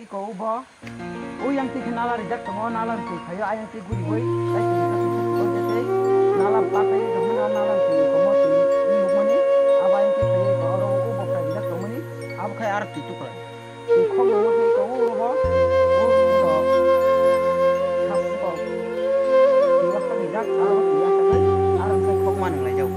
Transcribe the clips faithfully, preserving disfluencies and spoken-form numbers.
Ko bo, o yang twi khe nala rijak tongo, nala twi phaio, ayang twi guriui, tai twi khe twi khe twi khe tei nala pakai tongo, nala twi komo twi nukmani, abo ayang twi phaio, ko oro o bo khai rijak tongmani, abo khai aro twi tukra. Twi khok nangma khai ko o bo, o bo, khap ko, twi wasa rijak, aro twi wasa khai, aro khai khok ma nang lai jak.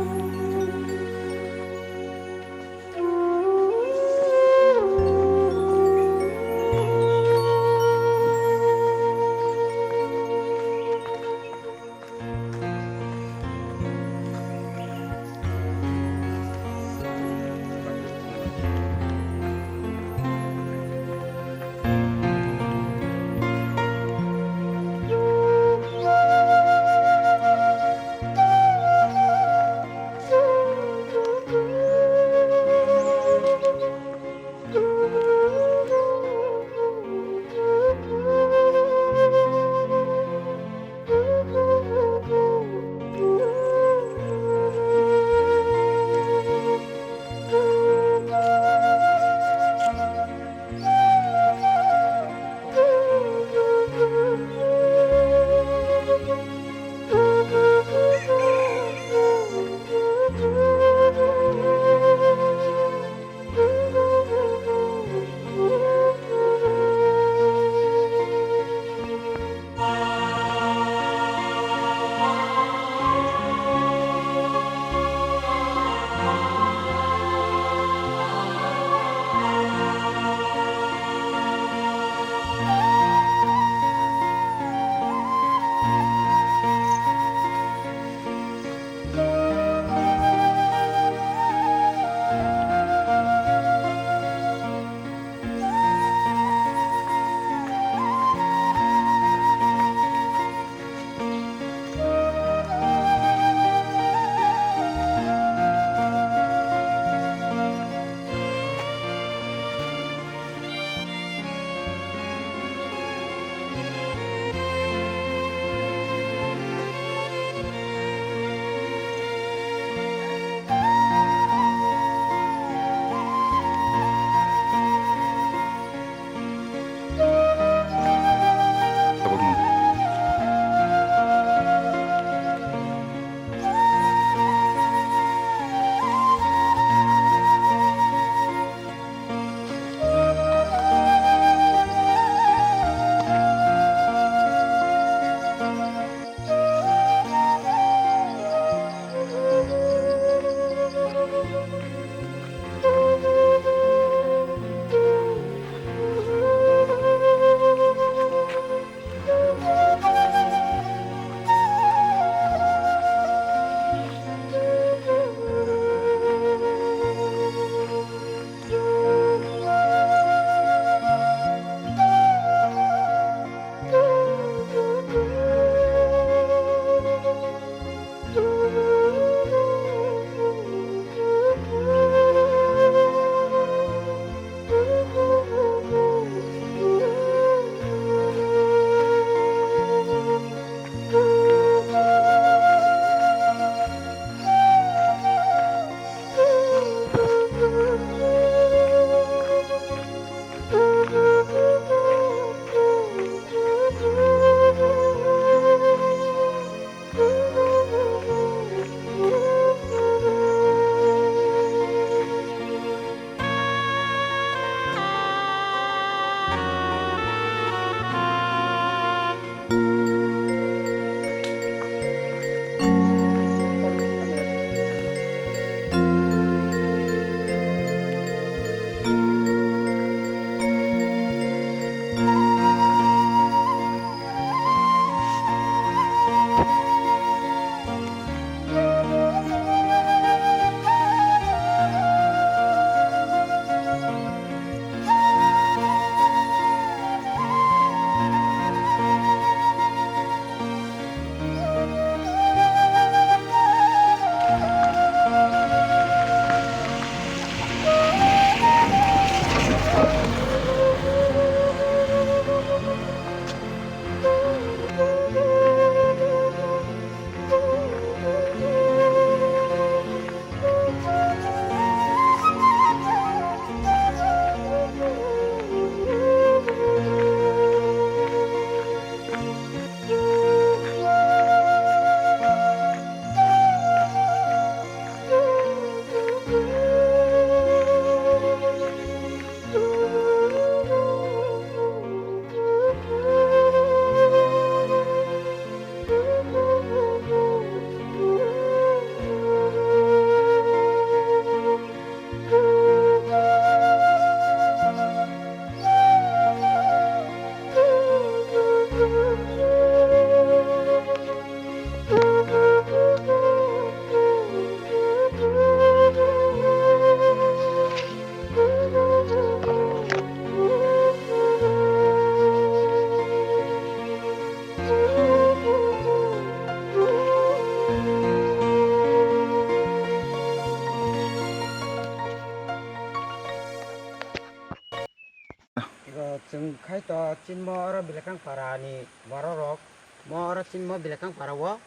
Hai to chinmo oro Bilekang para ni borok rok, mo oro chinmo Bilekang para o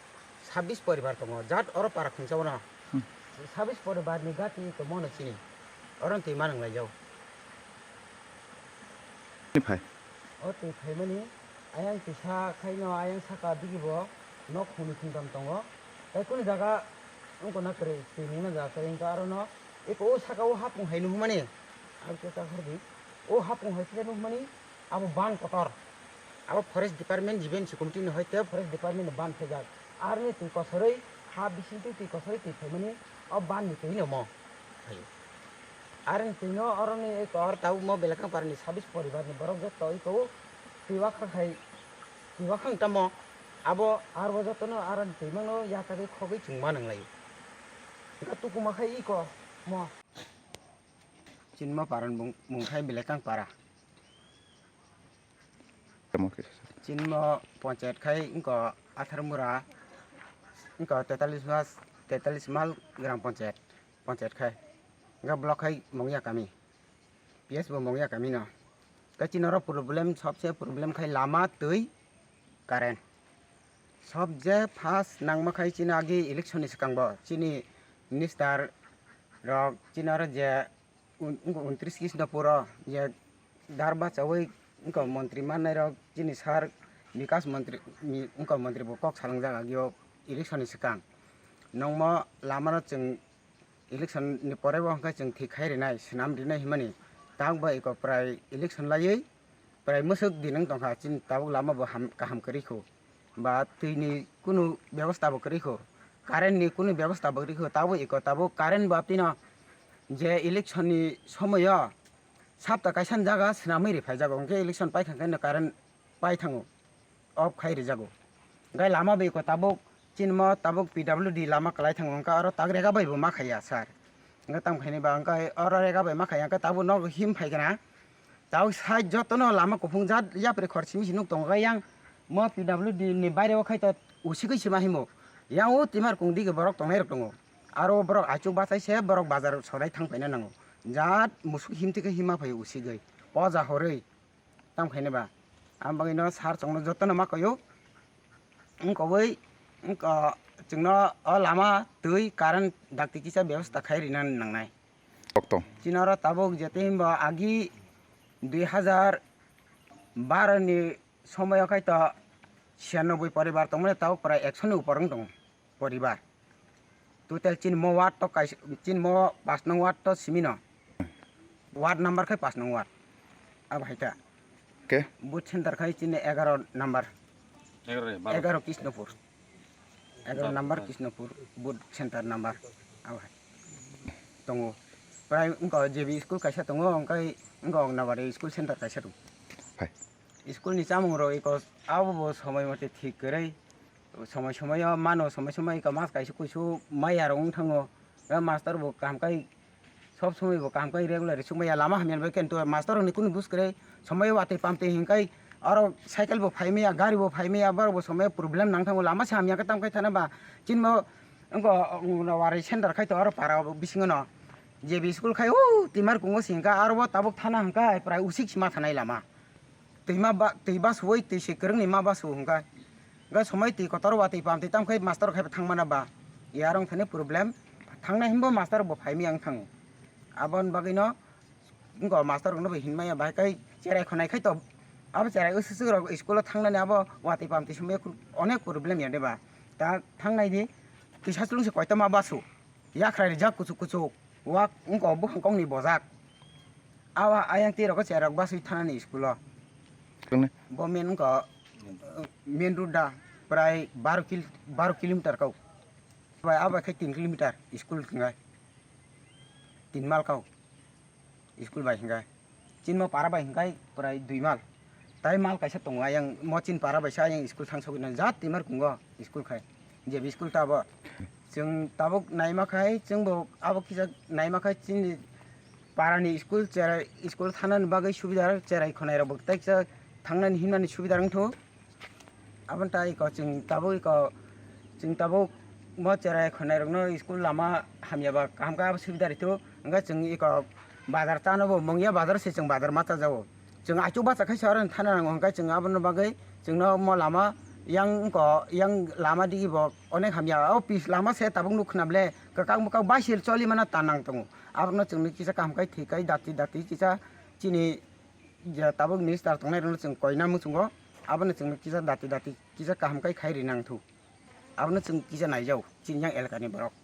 sabis poribar tongo, jat oro para khungsa o no. Hmm. Sabis poribar ni gati to mo no chini, oro twi manang lai jao. Ni phai. O twi phaimani ayang kisa khaino ayang saka digi bo nok khungni khungtam tongo. Tai kunu jaga wngkha na kwrwi twi nungna jaga kwrwi wngkha aro no eko o saka o hapung hai nukmani. Abo khe ta khordi. O hapung hai khe nukmani abo ban kotor. Abo forest department G B M C committee ni hoi te forest department ni ban phejak. Aroni twi kosorwi ha bisingtwi twi kosorwi twi phaimani o ban ni twi no mo. Phaio. Aroni twi no oroni eko or tabuk mo Belakang parani sabis poribar ni borok jotto eko twi wakhang hai twi wakhang tamo abo arbo jotto no aroni twi mano yakagwi khogwi chwng ma nang laio. Engkha tukuma khai eko mo. Chinmo paran bung, bung khai Belakang para. Tamo khe. Chinmo ponchayat khai wngkha Atharmura, wngkha tetalis mas, tetalis mal gram ponchayat, ponchayat khai. Wngkha block khai Mongya kami, P S bo Mongya kami no. Khe chini oro problem, sobse problem khai lama, twi, current. Sobje first nangma khai chini agi election ni swkang bo chini minister rok chini oro je un-, wngkha untris Krishnapur o je dar bachaui wngkha montri mannai rok chini sir Bikas montri ni wngkha montri bo kok salangjak agio election ni swkang. Nongmo lama no chwng election ni pore bo hwnkhe chwng thik khai rinai, swnam rinai hwnmani. Tabuk bo eko prai election laiwi prai mwswk din wng tongkha, chini tabuk lama bo ham-, kaham kwrwi kho. Ba twi ni kunu bebosta bo kwrwi kho, current ni kunu bebosta bo kwrwi kho. Tabuk eko tabuk current bo aptino je election ni somoio sapta kaisa ni jaga swnamwi rifai jago, hwnkhe election paikha khe no current pai thango, off khai rijago. Hwnkhe lama bai ko tabuk, chini mo tabuk P W D lama kwlai thango, hwnkhe aro tak rega bai bo ma khaiya sir. Hwnkhe tamo khaini ba hwnkhe oro rega bai ma khaiya, hwnkhe tabuk nogo him phai gana. Tabuk side jotono lama kuphung jat yapri khor simi si nuk tongo, hwnkhe yang mo P W D ni baire o khai to usigwi sima himo. Yang o twimar kung dige borok tongnai rok tongo. Aro borok aichuk bachai se borok bazar sorai thang paina nango. Jat musuk him thike hima phai usigwi. Poja horwi. Tamo khaini ba. Ang bagwi no sir chwngno jotono ma koyo. Wngkha bai, wngkha chwngno o lama twi current dakti kisa bebosta khai rina nangnai. Koktong. Chini oro tabuk jete himba agi dui hajar baro ni somoyo khai to siyanoboi poribar tongmani tabuk prai ekso ni upor wng tongo. Poribar. Total chini mo ward to kaisa, chini mo pash nong ward to simi no. Ward number khai pash nong ward. Abo hai ta. Ke? Booth center khai chini egaro number. Egaro ni, baro. Egaro Krishnapur. Egaro number Krishnapur booth center number. Abo hai. Tongo. Prai wngkha J B school kaisa tongo, wngkha wngkha Anganwadi school center kaisa tongo. Hai. School ni chamung rok eko abo bo somoi mote thik kwrwi. Somoi somoi o mano, somoi somoi ka mas kaisa kuisu maya rok wng thango. O master bo kaham kai, sob somoi bo kaham kai regular suk maya, lama hamya bai khe to master rok ni kunu bus kwrwi. Somoi o watwi pam twi hwn kai oro cycle bo phai maya, gari bo phai maya, borok bo somoi problem nang thango, lama se hamya khe tam khai thana ba. Chini bo wngkha Anganwadi center khai to oro para bisingo no J B school khai o twimar kungo se hwn kha, aro bo tabuk thana hwn kha prai usik se ma thanai lama. Twi ma ba, twi basuwi twi se kwrwngni ma basu hwnkha. Hwnkha somoi twi kotor watwi pam twi tamo khai master khai thang mana ba. Yarong thani problem. Thangnai himbo master bo phai maya wng thango. Aboni bagwi no wngkha master rokno bo hinmaya bahai kai cherai khonai khai to. Abo cherai usuk rok school o thangnani abo watwi pam twi somoi onek problem ya de ba. Ta thangnai di kisa chwlwng se koito ma basu. Yakhrai rijak kuchuk kuchuk. Wak wngkha buphang kokni bojak. Awa ayang twi rok cherai rok baswi thanani school o. Kwrwngni? Bo main wngkha, uh, main road da prai baro kil-, baro kilometer kau. Bai abo khe tin kilometer school hwnkhai. Tin mal kau. School bai hwnkhai. Chini mo para bai hwnkhai prai dui mal. Tai mal kaisa tongo ayang mo chini para bai sa ayang school thang sogwi nang jat twimar kungo school khai. J B school ta abo. Chwng tabuk naima khai, chwngbo abo kisa naima khai chini parani school cherai, school thanani bagwi subida, cherai khonai rok bo tei kisa thangnani himnani subida wngthu. Aboni tai iko chwng tabuk iko, chwng tabuk mo cherai khonai rokno school lama hamya ba kaham khe abo subida rwthu. Hwnkhe chwng iko bazar chano bo mungya bazar se chwng bazar ma chajago. Chwng achuk bacha khai se oro thana nango, hwnkhe chwng abono bagwi chwngno omo lama yang wngkha, yang lama digi bo onek hamya. O pis lama se tabuk nuk khna ble, kwkang bwkang baisir choli mana ta nang tongo. Abono chwngno kisa kaham khai thwi khai dati dati kisa chini je tabuk minister tongnai rokno chwng koina muchungo, abono chwngno kisa dati dati kisa kaham khai khai ri nang thu. Abono chwng kisa naijao chini yang elakani borok.